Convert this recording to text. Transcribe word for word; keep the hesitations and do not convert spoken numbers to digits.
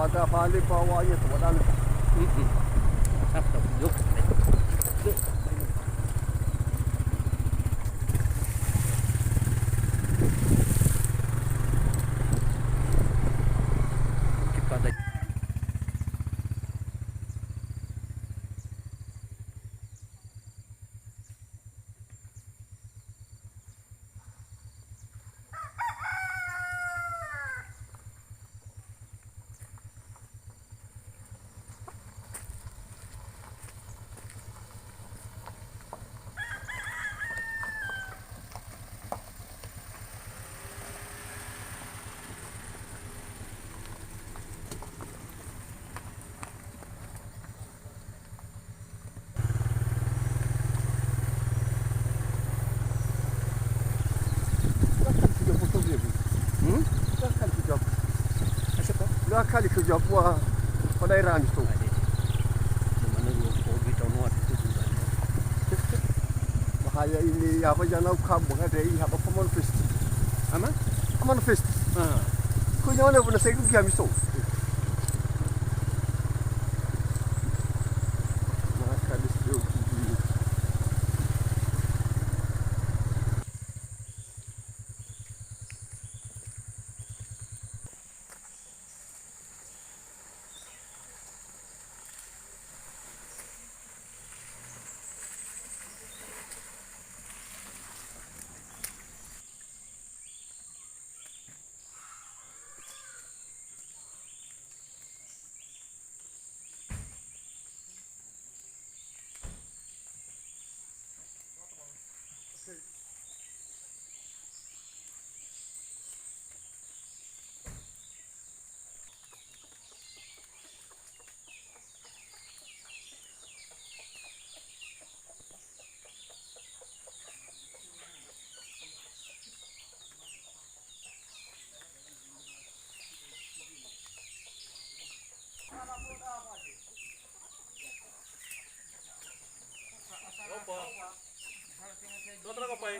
Ada bale bawa iya tu, ada. Mm-mm. Mantap, dong. Yuk. Yuk. Kita ada. Dua kali kerja foto dia, Bu. Hmm? Dua kali kerja. Siapa? Dua kali kerja buah pada era itu. Ada. Di mana dua kogi tahun waktu itu juga ada. Bahaya ini, apa, jangan kau bukan ada, iya, apa, manifest. Ama? Manifest. Ah. Kau jangan ada pernah saya kau kiam itu. Maka di situ. Opa. Dua tera kopai.